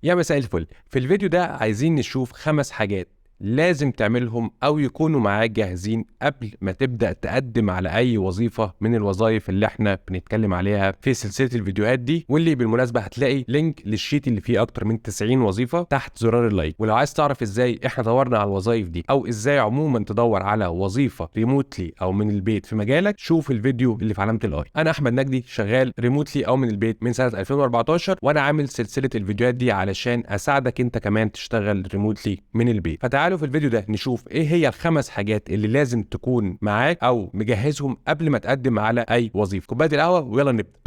يا مساء الفل. في الفيديو ده عايزين نشوف 5 حاجات لازم تعملهم او يكونوا معاك جاهزين قبل ما تبدأ تقدم على اي وظيفة من الوظائف اللي احنا بنتكلم عليها في سلسلة الفيديوهات دي، واللي بالمناسبة هتلاقي link لل sheet اللي فيه اكتر من 90 وظيفة تحت زرار ال like. ولو عايز تعرف ازاي احنا دورنا على الوظائف دي او ازاي عموما تدور على وظيفة remotely او من البيت في مجالك، شوف الفيديو اللي في علامة ال i. انا احمد نجدي، شغال remotely او من البيت من سنة 2014، وانا عامل سلسلة الفيديوهات دي علشان اساعدك انت كمان تشتغل remotely من البيت. فتعالوا في الفيديو ده نشوف ايه هي ال5 حاجات اللي لازم تكون معاك او مجهزهم قبل ما تقدم على اي وظيفة. كوباية القهوة ويلا نبدا.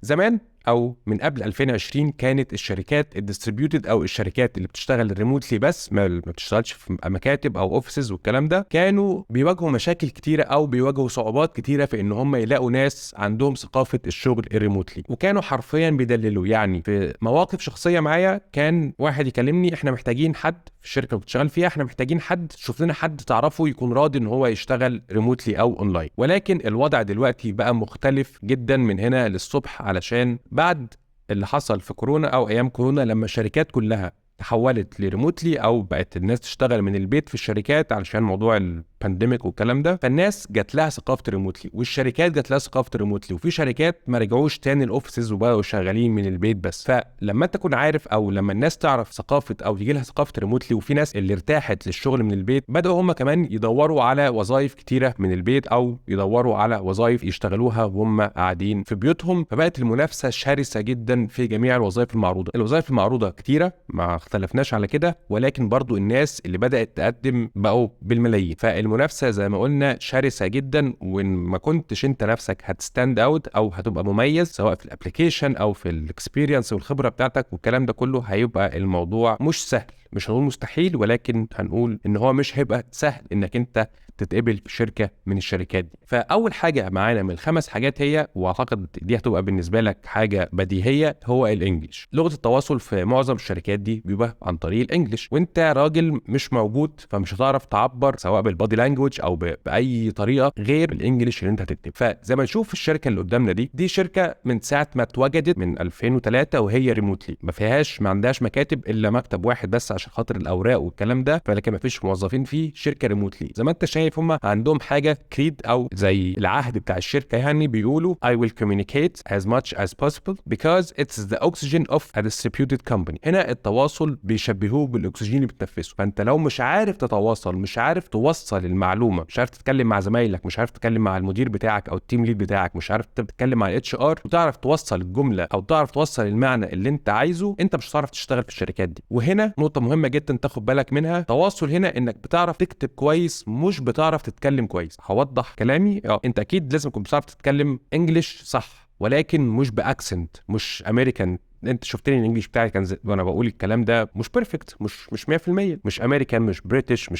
زمان او من قبل 2020 كانت الشركات ال distributed او الشركات اللي بتشتغل remotely بس ما بتشتغلش في مكاتب او offices والكلام ده، كانوا بيواجهوا مشاكل كتيرة او بيواجهوا صعوبات كتيرة في ان هم يلاقوا ناس عندهم ثقافة الشغل ال remotely، وكانوا حرفيا بيدللوا. يعني في مواقف شخصية معايا كان واحد يكلمني، احنا محتاجين حد في الشركة اللي بتشتغل فيها، احنا محتاجين حد، شوف لنا حد تعرفه يكون راضي ان هو يشتغل remotely او اونلاين. ولكن الوضع دلوقتي بقى مختلف جدا من هنا للصبح، علشان بعد اللي حصل في كورونا او ايام كورونا لما الشركات كلها تحولت ل remotely او بقت الناس تشتغل من البيت في الشركات علشان موضوع ال pandemic والكلام ده، فالناس جات لها ثقافة remotely والشركات جات لها ثقافة remotely، وفي شركات ما رجعوش تاني ال offices وبقوا شغالين من البيت بس. فلما انت تكون عارف او لما الناس تعرف ثقافة او يجي لها ثقافة remotely، وفي ناس اللي ارتاحت للشغل من البيت بداوا هم كمان يدوروا على وظائف كتيرة من البيت او يدوروا على وظائف يشتغلوها وهم قاعدين في بيوتهم. فبقت المنافسة شرسة جدا في جميع الوظائف المعروضة. الوظائف المعروضة كتيرة ما اختلفناش على كده، ولكن برضو الناس اللي بدأت تقدم بقوا بالملايين. فالمنافسة زي ما قلنا شرسة جدا، وإن ما كنتش انت نفسك هت stand out او هتبقى مميز سواء في ال application او في ال experience والخبرة بتاعتك والكلام ده كله، هيبقى الموضوع مش سهل. مش هنقول مستحيل، ولكن هنقول ان هو مش هيبقى سهل انك انت تتقبل في شركة من الشركات دي. فاول حاجة معانا من ال5 حاجات هي، واعتقد دي هتبقى بالنسبة لك حاجة بديهية، هو ال English. لغة التواصل في معظم الشركات دي بيبقى عن طريق ال English، وانت راجل مش موجود فمش هتعرف تعبر سواء بال body language او باي طريقه غير بال English اللي انت هتكتبه. فزي ما نشوف في الشركة اللي قدامنا دي شركة من ساعة ما اتوجدت من 2003 وهي remotely، ما عندهاش مكاتب الا مكتب واحد بس عشان خاطر الاوراق والكلام ده، فلكن ما فيش موظفين فيه. شركة remotely زي ما انت شايف هم عندهم حاجة creed او زي العهد بتاع الشركة، يعني بيقولوا I will communicate as much as possible because it's the oxygen of a distributed company. هنا التواصل بيشبهوه بالاكسجين اللي بتنفسه، فانت لو مش عارف تتواصل، مش عارف توصل المعلومة، مش عارف تتكلم مع زمايلك، مش عارف تتكلم مع المدير بتاعك او ال team lead بتاعك، مش عارف تتكلم مع ال HR وتعرف توصل الجملة او تعرف توصل المعنى اللي انت عايزه، انت مش هتعرف تشتغل في الشركات دي. وهنا نقطة مهمة جدا تاخد بالك منها، تواصل هنا انك بتعرف تكتب كويس مش بتعرف تتكلم كويس. هوضح كلامي. انت اكيد لازم تكون بتعرف تتكلم English صح، ولكن مش ب accent، مش امريكان. انت شفتني ال English بتاعي كان وانا بقول الكلام ده مش perfect، مش 100%، مش امريكان، مش British،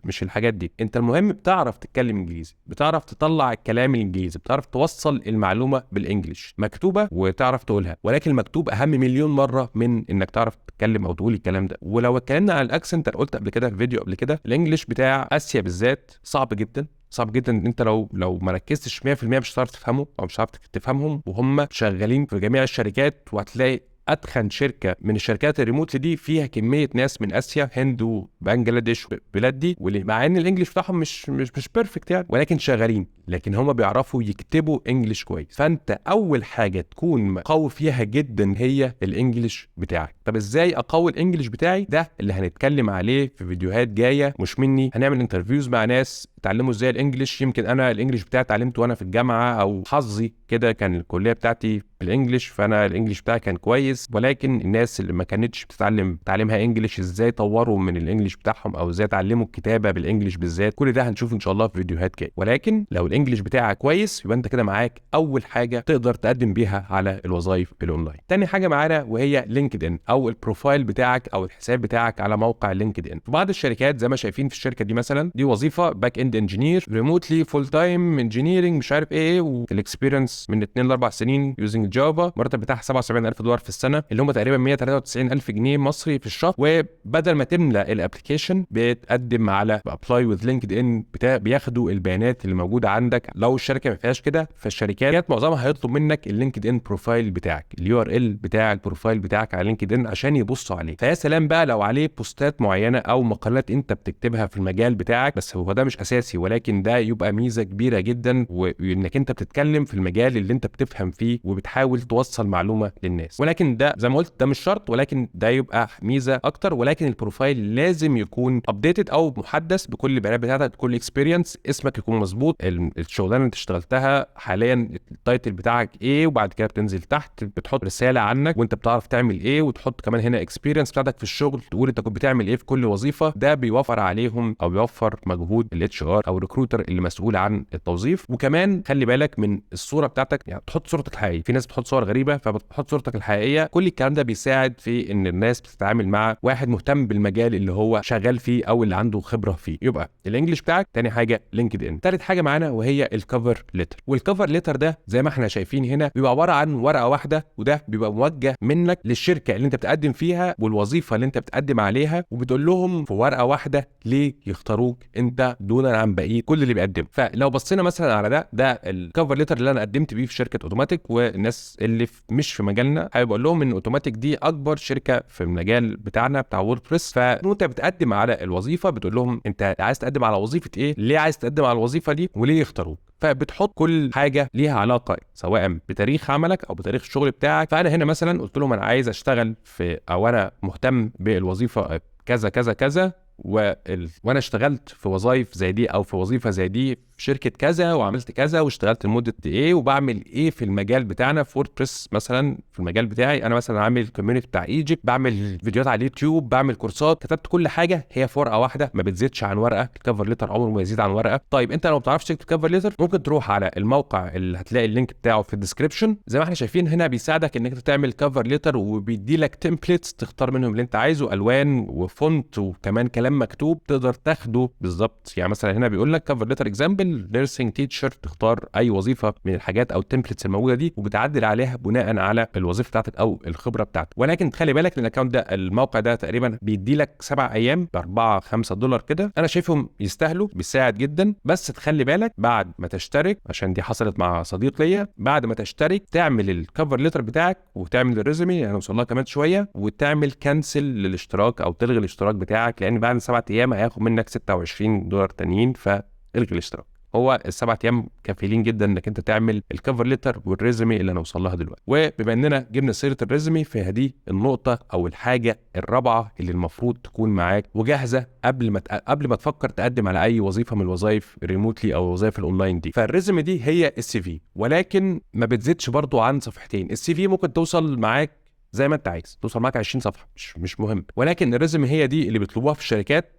مش الحاجات دي. انت المهم بتعرف تتكلم انجليزي، بتعرف تطلع الكلام الانجليزي، بتعرف توصل المعلومة بال English مكتوبة وتعرف تقولها، ولكن المكتوب اهم مليون مرة من انك تعرف تتكلم او تقول الكلام ده. ولو اتكلمنا عن ال accent، انا قلت قبل كده في فيديو قبل كده، ال English بتاع اسيا بالذات صعب جدا، صعب جدا ان انت لو ما ركزتش 100% مش هتعرف تفهمه او مش هتعرف تفهمهم، وهم شغالين في جميع الشركات. وهتلاقي اتخن شركة من الشركات ال remotely دي فيها كمية ناس من اسيا، هند وبنجلاديش والبلاد دي، واللي مع ان ال English بتاعهم مش perfect يعني، ولكن شغالين، لكن هم بيعرفوا يكتبوا English كويس. فانت اول حاجة تكون قوي فيها جدا هي ال English بتاعك. طب ازاي اقوي ال English بتاعي؟ ده اللي هنتكلم عليه في فيديوهات جاية، مش مني، هنعمل interviews مع ناس اتعلموا ازاي ال English. يمكن انا ال English بتاعي اتعلمته وانا في الجامعة، او حظي كده كان الكلية بتاعتي بال English فانا ال English بتاعي كان كويس. ولكن الناس اللي ما كانتش بتتعلم تعليمها English ازاي طوروا من ال English بتاعهم، او ازاي اتعلموا الكتابة بال English بالذات، كل ده هنشوف ان شاء الله في فيديوهات جاية. ولكن لو ال English بتاعك كويس يبقى انت كده معاك اول حاجة تقدر تقدم بيها على الوظائف الاونلاين. تاني حاجة معانا وهي LinkedIn، او ال profile بتاعك او الحساب بتاعك على موقع LinkedIn. في بعض الشركات زي ما شايفين في الشركة دي مثلا، دي وظيفة back end end engineer remotely full time engineering مش عارف ايه، وال experience من 2 ل 4 سنين using Java، المرتب بتاعها $77,000 في السنة اللي هم تقريبا 193,000 جنيه مصري في الشهر. وبدل ما تملى ال application بتقدم على apply with LinkedIn، بياخدوا البيانات اللي موجودة عندك. لو الشركة ما فيهاش كده فالشركات معظمها هيطلب منك ال LinkedIn profile بتاعك، ال URL بتاع ال profile بتاعك على LinkedIn عشان يبصوا عليه. فيا سلام بقى لو عليه بوستات معينة او مقالات انت بتكتبها في المجال بتاعك، بس هو ده مش اساسي، ولكن ده يبقى ميزة كبيرة جدا، وانك انت بتتكلم في المجال اللي انت بتفهم فيه وبتحاول توصل معلومة للناس. ولكن ده زي ما قلت ده مش شرط، ولكن ده يبقى ميزة اكتر. ولكن ال profile لازم يكون updated او محدث بكل البيانات بتاعتك، بكل experience، اسمك يكون مظبوط، الشغلانة اللي انت اشتغلتها حاليا ال title بتاعك ايه، وبعد كده بتنزل تحت بتحط رسالة عنك وانت بتعرف تعمل ايه، وتحط كمان هنا experience بتاعتك في الشغل، تقول انت كنت بتعمل ايه في كل وظيفة. ده بيوفر عليهم او بيوفر مجهود ال HR او ال recruiter اللي مسؤول عن التوظيف. وكمان خلي بالك من الصورة بتاعتك، يعني تحط صورتك الحقيقية، في ناس بتحط صور غريبة فبتحط صورتك الحقيقية. كل الكلام ده بيساعد في ان الناس بتتعامل مع واحد مهتم بالمجال اللي هو شغال فيه او اللي عنده خبره فيه. يبقى ال English بتاعك، تاني حاجة LinkedIn، تالت حاجة معانا وهي ال cover letter. وال cover letter ده زي ما احنا شايفين هنا بيبقى عبارة عن ورقة واحدة، وده بيبقى موجه منك للشركة اللي انت بتقدم فيها والوظيفة اللي انت بتقدم عليها، وبتقول لهم في ورقة واحدة ليه يختاروك انت دونا عن بقية كل اللي بيقدم. فلو بصينا مثلا على ده ال cover letter اللي انا قدمت بيه في شركة اوتوماتيك، والناس اللي مش في مجالنا حابب اقول لهم ان اوتوماتيك دي اكبر شركة في المجال بتاعنا بتاع WordPress. فانت بتقدم على الوظيفة بتقول لهم انت عايز تقدم على وظيفة ايه، ليه عايز تقدم على الوظيفة دي، وليه يختاروك. فبتحط كل حاجة ليها علاقة سواء بتاريخ عملك او بتاريخ الشغل بتاعك. فانا هنا مثلا قلت لهم انا عايز اشتغل في، او انا مهتم بالوظيفة كذا كذا كذا، وانا اشتغلت في وظائف زي دي او في وظيفة زي دي في شركة كذا، وعملت كذا، واشتغلت لمدة ايه، وبعمل ايه في المجال بتاعنا في WordPress مثلا. في المجال بتاعي انا مثلا عامل community بتاع Egypt، بعمل فيديوهات على اليوتيوب، بعمل كورسات. كتبت كل حاجة هي في ورقة واحدة، ما بتزيدش عن ورقة. ال cover letter عمره ما يزيد عن ورقة. طيب انت لو ما بتعرفش تكتب cover letter ممكن تروح على الموقع اللي هتلاقي ال link بتاعه في ال description. زي ما احنا شايفين هنا بيساعدك انك تعمل cover letter، وبيدي لك templates تختار منهم اللي انت عايزه، الوان و font وكمان كلام مكتوب تقدر تاخده بالظبط. يعني مثلا هنا بيقول لك cover letter example nursing teacher، تختار اي وظيفة من الحاجات او ال templates الموجودة دي وبتعدل عليها بناء على الوظيفة بتاعتك او الخبرة بتاعتك. ولكن خلي بالك ان ال account ده، الموقع ده تقريبا بيدي لك 7 ايام ب 4 5 دولار كده، انا شايفهم يستاهلوا، بيساعد جدا. بس تخلي بالك بعد ما تشترك، عشان دي حصلت مع صديق ليا، بعد ما تشترك تعمل ال cover letter بتاعك وتعمل ال resume، يعني هنوصل لها كمان شوية، وتعمل cancel للاشتراك او تلغي الاشتراك بتاعك، لان بعد 7 ايام هياخد منك $26 تانيين، فالغي الاشتراك. هو ال7 ايام كافيين جدا انك انت تعمل ال cover letter وال resume اللي هنوصل لها دلوقتي. وبما اننا جبنا سيره ال resume، فهذه النقطة او الحاجة الرابعة اللي المفروض تكون معاك وجاهزة قبل ما تفكر تقدم على اي وظيفة من الوظائف ال remotely او الوظائف الاونلاين دي. فال resume دي هي ال CV، ولكن ما بتزيدش برضو عن صفحتين. ال CV ممكن توصل معاك زي ما انت عايز، توصل معاك 20 صفحة مش مهم، ولكن ال resume هي دي اللي بيطلبوها في الشركات.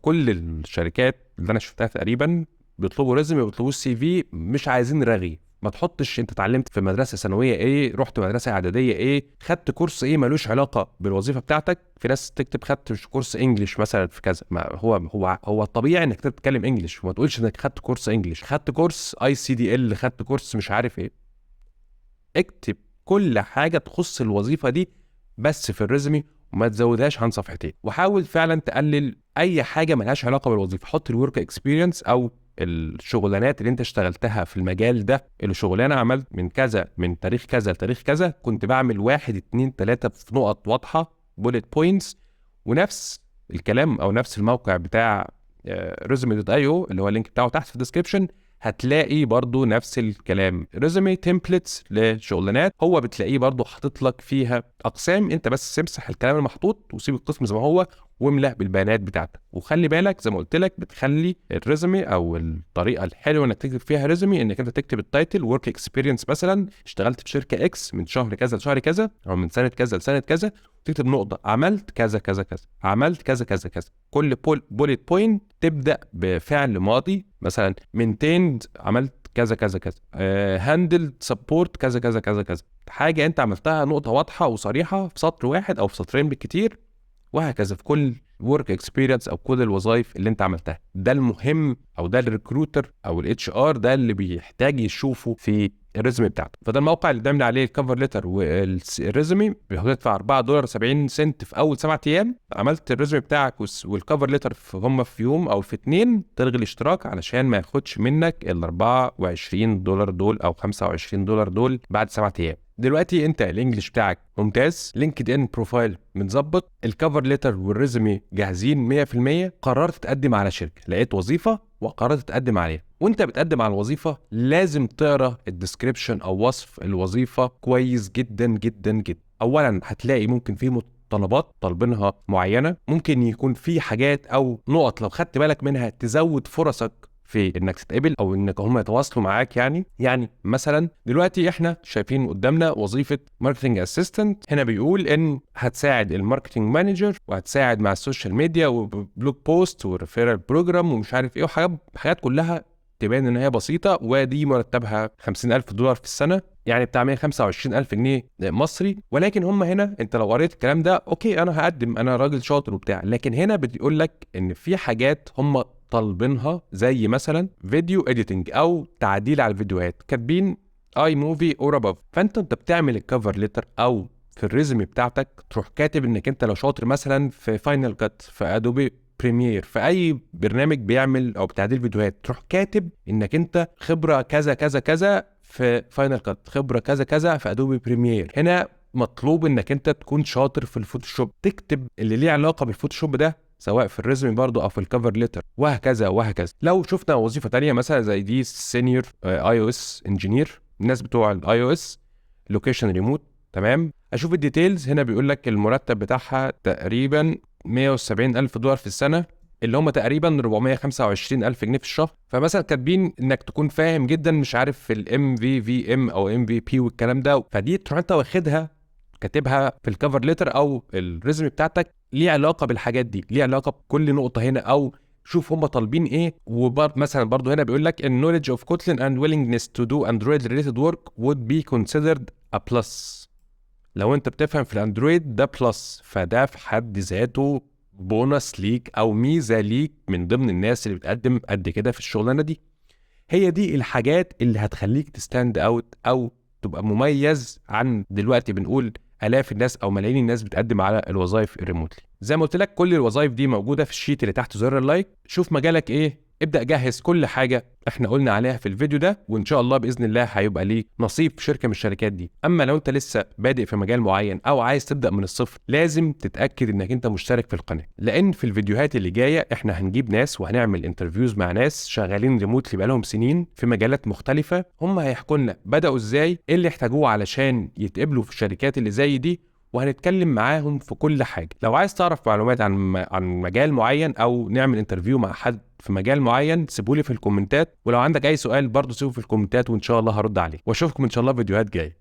كل الشركات اللي انا شفتها تقريبا بيطلبوا resume، ما بيطلبوش CV. مش عايزين رغي، ما تحطش انت اتعلمت في مدرسه ثانوية ايه، رحت مدرسه اعدادية ايه، خدت كورس ايه ملوش علاقة بالوظيفة بتاعتك. في ناس تكتب خدت كورس English مثلا في كذا، ما هو الطبيعي انك تتكلم English، وما تقولش انك خدت كورس English، خدت كورس ICDL، خدت كورس مش عارف ايه. اكتب كل حاجة تخص الوظيفة دي بس في ال resume، وما تزودهاش عن صفحتين، وحاول فعلا تقلل اي حاجة ملهاش علاقة بالوظيفه. حط ال work experience او الشغلانات اللي انت اشتغلتها في المجال ده، الشغلانة عملت من كذا، من تاريخ كذا لتاريخ كذا، كنت بعمل واحد اتنين تلاتة في نقط واضحه، bullet points. ونفس الكلام او نفس الموقع بتاع resume.io اللي هو ال link بتاعه تحت في ال description، هتلاقي برضو نفس الكلام، resume templates لشغلانات، هو بتلاقيه برضو حاطط لك فيها اقسام، انت بس امسح الكلام المحطوط وسيب القسم زي ما هو واملأ بالبيانات بتاعتك. وخلي بالك زي ما قلت لك، بتخلي ال resume او الطريقة الحلوة انك تكتب فيها resume انك انت تكتب ال title، work experience مثلا، اشتغلت في شركة X من شهر كذا لشهر كذا او من سنة كذا لسنه كذا، تكتب نقطه، عملت كذا كذا كذا، عملت كذا كذا كذا. كل bullet point تبدا بفعل ماضي، مثلا maintained، عملت كذا كذا كذا، handled support كذا كذا كذا كذا، حاجة انت عملتها، نقطة واضحة وصريحة في سطر واحد او في سطرين بالكتير. وهكذا في كل work experience او كل الوظائف اللي انت عملتها. ده المهم، او ده ال recruiter او ال HR ده اللي بيحتاج يشوفه في ال resume بتاعته. فده الموقع اللي بنعمل عليه ال cover letter وال resume، بتدفع $4.70 في اول 7 ايام. عملت ال resume بتاعك وال cover letter هم في يوم او في 2، تلغي الاشتراك علشان ما ياخدش منك ال $24 دول او $25 دول بعد 7 ايام. دلوقتي انت ال English بتاعك ممتاز، LinkedIn profile متظبط، ال cover letter وال resume جاهزين 100%، قررت تقدم على شركة، لقيت وظيفة وقررت تقدم عليها. وانت بتقدم على الوظيفة لازم تقرا ال description او وصف الوظيفة كويس جدا جدا جدا. اولا هتلاقي ممكن في طلبات طالبينها معينة، ممكن يكون في حاجات او نقط لو خدت بالك منها تزود فرصك في انك تتقبل او انك هم يتواصلوا معاك. يعني مثلا دلوقتي احنا شايفين قدامنا وظيفة marketing assistant، هنا بيقول ان هتساعد ال marketing manager وهتساعد مع ال social media و blog post و referral program ومش عارف ايه، وحاجات كلها تبان ان هي بسيطة، ودي مرتبها $50,000 في السنة، يعني بتاع 125,000 جنيه مصري. ولكن هم هنا انت لو قريت الكلام ده okay انا هقدم، انا راجل شاطر وبتاع، لكن هنا بتقول لك ان في حاجات هم طالبينها زي مثلا video editing او تعديل على الفيديوهات، كاتبين iMovie or above. فانت بتعمل ال cover letter او في ال resume بتاعتك تروح كاتب انك انت لو شاطر مثلا في Final Cut، في Adobe Premiere، في اي برنامج بيعمل او بتعديل فيديوهات، تروح كاتب انك انت خبره كذا كذا كذا في Final Cut، خبره كذا كذا في Adobe Premiere. هنا مطلوب انك انت تكون شاطر في ال Photoshop، تكتب اللي ليه علاقة بال Photoshop ده سواء في ال resume برضو او في ال cover letter، وهكذا وهكذا. لو شفنا وظيفة تانية مثلا زي دي senior iOS engineer، الناس بتوع ال iOS، location remote، تمام. اشوف ال details هنا بيقول لك المرتب بتاعها تقريبا $170,000 في السنة، اللي هم تقريبا 425,000 جنيه في الشهر. فمثلا كاتبين انك تكون فاهم جدا مش عارف في ال MVVM او MVP والكلام ده، فدي تروح انت واخدها كاتبها في ال cover letter او ال resume بتاعتك، ليه علاقة بالحاجات دي، ليه علاقة بكل نقطة هنا، او شوف هم طالبين ايه. ومثلا برضو هنا بيقول لك ان knowledge of Kotlin and willingness to do Android related work would be considered a plus. لو انت بتفهم في ال Android ده plus، فده في حد ذاته بونص ليك او ميزة ليك من ضمن الناس اللي بتقدم قد كده في الشغلانة دي. هي دي الحاجات اللي هتخليك ت stand out او تبقى مميز عن دلوقتي بنقول الاف الناس او ملايين الناس بتقدم على الوظائف ال remotely. زي ما قلت لك كل الوظائف دي موجودة في ال sheet اللي تحت زر ال like. شوف مجالك ايه، ابدا جهز كل حاجة احنا قلنا عليها في الفيديو ده، وان شاء الله باذن الله هيبقى ليك نصيب في شركة من الشركات دي. اما لو انت لسه بادئ في مجال معين او عايز تبدا من الصفر، لازم تتاكد انك انت مشترك في القناة، لان في الفيديوهات اللي جاية احنا هنجيب ناس وهنعمل interviews مع ناس شغالين remotely بقالهم سنين في مجالات مختلفة، هم هيحكوا لنا بداوا ازاي، ايه اللي احتاجوه علشان يتقبلوا في الشركات اللي زي دي، وهنتكلم معاهم في كل حاجة. لو عايز تعرف معلومات عن مجال معين او نعمل interview مع حد في مجال معين، سيبولي في الكومنتات، ولو عندك اي سؤال برضه سيبه في الكومنتات وان شاء الله هرد عليه. واشوفكم ان شاء الله في فيديوهات جاية.